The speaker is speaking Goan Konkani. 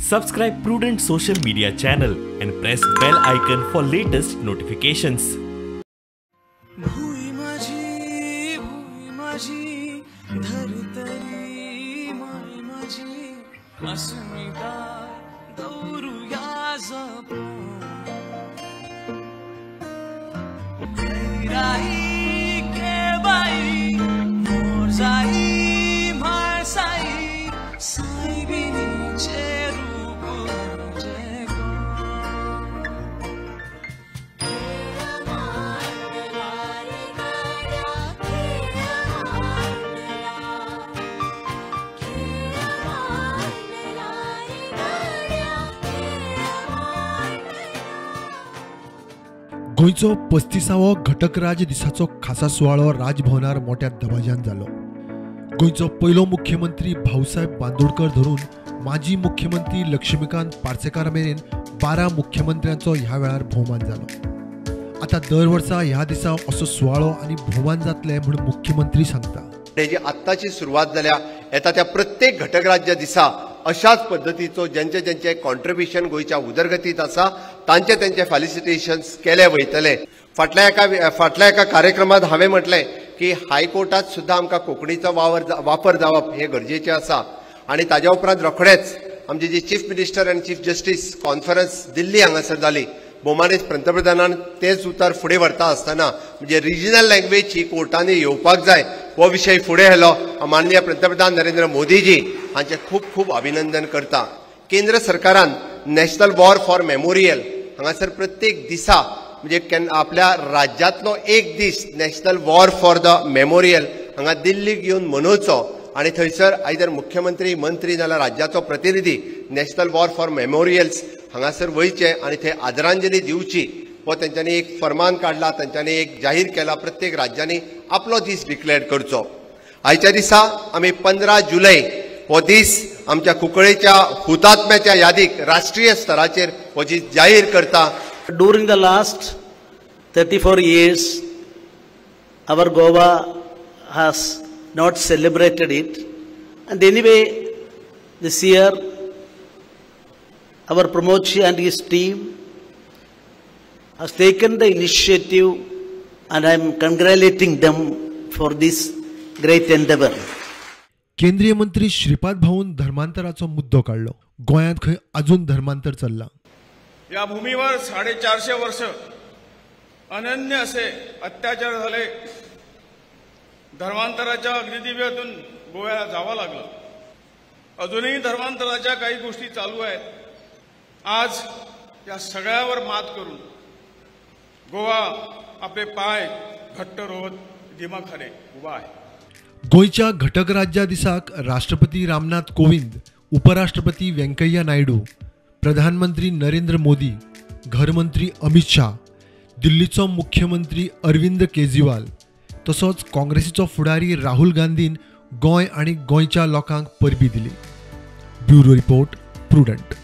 Subscribe Prudent social media channel and press bell icon for latest notifications. भूई माझी धरतरी माय माझी अस्मिता दौरुया जपू राई के बाई मोर जाई म्हाळसाई सायबिणीचे रूप तुझे गो. गोंयचो 35वो घटक राज्य दिसाचो खासा सुवाळो राजभवनार मोठ्या दबाज्यान जालो. गोंयचो पयलो मुख्यमंत्री भाऊसाहेब बांदोडकर धरून माजी मुख्यमंत्री लक्ष्मीकांत पार्सेकार मेरेन 12 मुख्यमंत्र्यांचो ह्या वेळार भोवमान जालो. आतां दर वर्सा ह्या दिसा असो सुवाळो आनी भोवमान जातले म्हूण मुख्यमंत्री सांगता. जी आत्ताची सुरवात जाल्या येता त्या प्रत्येक घटक राज्य दिसा अशाच पद्दतीचो ज्यांचे ज्यांचे कॉन्ट्रिब्युशन गोंयच्या उदरगतीत आसा तांचे तांचे फेलिसिटेशन्स केले वयतले. फाटल्या एका कार्यक्रमात हांवें म्हटलें की हायकोर्टात सुद्दां आमकां कोंकणीचो वापर जावप हें गरजेचें आसा आनी ताज्या उपरांत रोखडेच आमची जी चीफ मिनिस्टर आनी चीफ जस्टीस कॉन्फरन्स दिल्ली हांगासर जाली. भोवमानेस्त पंतप्रधानान तेच उतर फुडें व्हरता आसतना म्हणजे रिजनल लँग्वेज ही कोर्टांनी येवपाक जाय हो विशय फुडें व्हेलो. माननीय पंतप्रधान नरेंद्र मोदीजी हांचें खूब खूब अभिनंदन करता. केंद्र सरकारान नॅशनल वॉर फॉर मेमोरियल हांगासर प्रत्येक दिसा म्हणजे आपल्या राज्यांतलो एक दीस national war for the memorial हांगा दिल्लीक येवन मनोवचो आनी थंयसर आयदर मुख्यमंत्री मंत्री नाल्यार राज्याचो प्रतिनिधी नॅशनल वॉर फॉर मेमोरियल्स हांगासर वयचे आनी थंय आदरांजली दिवची हो तेंच्यांनी एक फरमान काडला, तेंच्यांनी एक जाहीर केला. प्रत्येक राज्यांनी आपलो दीस डिक्लेअर करचो. आयच्या दिसा आमी 15 जुलय हो दीस आमच्या कुंकळेच्या हुतात्म्याच्या यादीक राष्ट्रीय स्तराचेर हो दीस जाहीर करता. During the last 34 years, our Goa has not celebrated it, and anyway, this year our Pramodji and his team has taken the initiative, and I am congratulating them for this great endeavor. केंद्रीय मंत्री श्रीपाद भाऊन धर्मांतराचो मुद्दो काडलो. गोंयांत खंय अजून धर्मांतर चल्लां. या भूमीवर 450 वर्ष अनन्य असे अत्याचार झाले. धर्मांतराच्या अग्निदिव्यातून गोव्याला जावं लागलं. अजूनही धर्मांतराच्या काही गोष्टी चालू आहेत. आज या सगळ्यावर मात करून गोवा आपले पाय घट्ट रोवत दिमाखाने उभा आहे. गोंयच्या घटक राज्या दिसाक राष्ट्रपती रामनाथ कोविंद, उपराष्ट्रपती व्यंकय्या नायडू, प्रधानमंत्री नरेंद्र मोदी, घरमंत्री अमित शाह, दिल्लीचो मुख्यमंत्री अरविंद केजरीवाल तसोच काँग्रेसीचो फुडारी राहुल गांधीन गोंय आनी गोंयच्या लोकांक परबी दिली. Bureau report, Prudent.